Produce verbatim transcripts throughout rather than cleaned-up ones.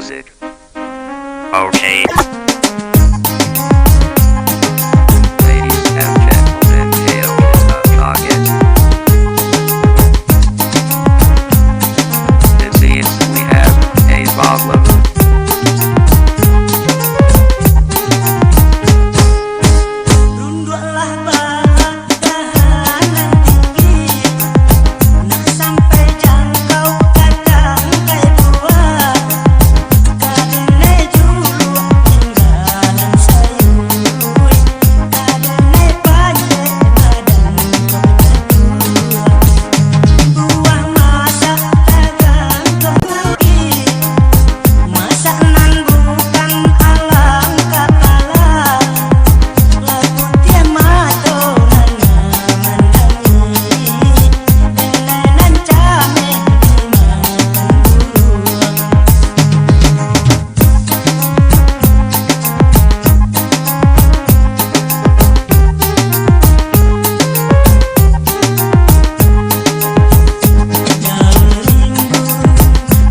music. Okay. Ladies and gentlemen, hail to the target. It seems we have a problem. Runduaklah batahanan tinggi, nak sampai jangkau ka tangkai buah. Ka denai juluak tinggalan sayui, ka denai panjek badan kau tatuah. Buah masak tagantuang lagi, masak nan bukan alang kapala. Lah putiah mato nan mandangi, denai nan cameh di matan buluak.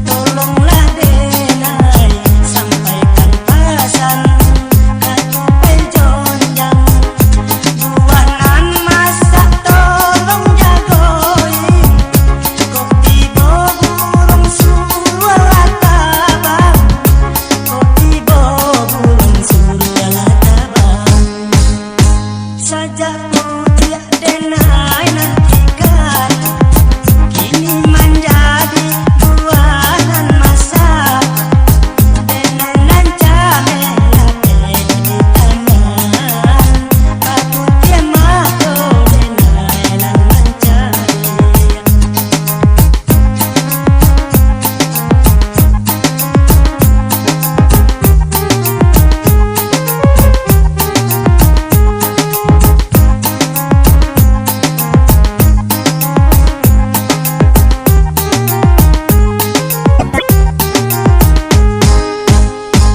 Tolonglah denai sampaikan pasan ka Tupai Jonjang. Buah nan masak tolong jagoi. Kok tibo burung suruahlah tabang. Kok tibo burung suruahlah tabang. Sajak putiah denai nantikan, kini manjadi buah nan masak. Denai nan cameh lapeh di tangan, baputiah mato denai nan mancari.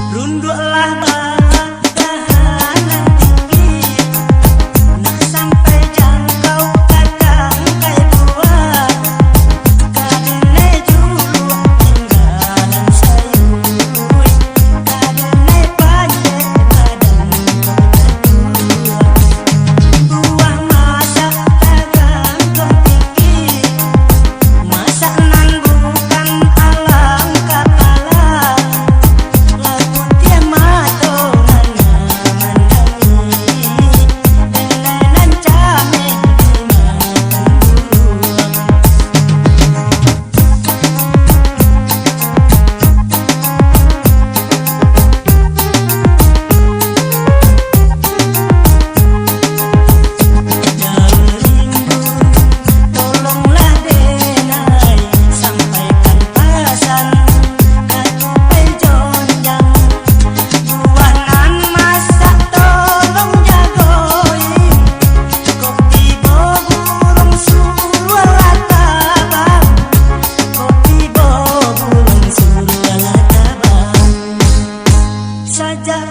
Runduaklah batahanan tinggi, nak sampai jangkau ka tangkai buah. Ka denai juluak tinggalan sayui, ka denai panjek badan kau tatuah. Buah masak tagantuang tinggi, masak nan bukan alang kapala. Lah putiah mato nan mandangi, denai nan cameh di matan buluak. Tolonglah denai sampaikan pasan ka Tupai Jonjang. Buah nan masak tolong jagoi. Kok tibo burung suruahlah tabang. Kok tibo burung suruahlah tabang. Sajak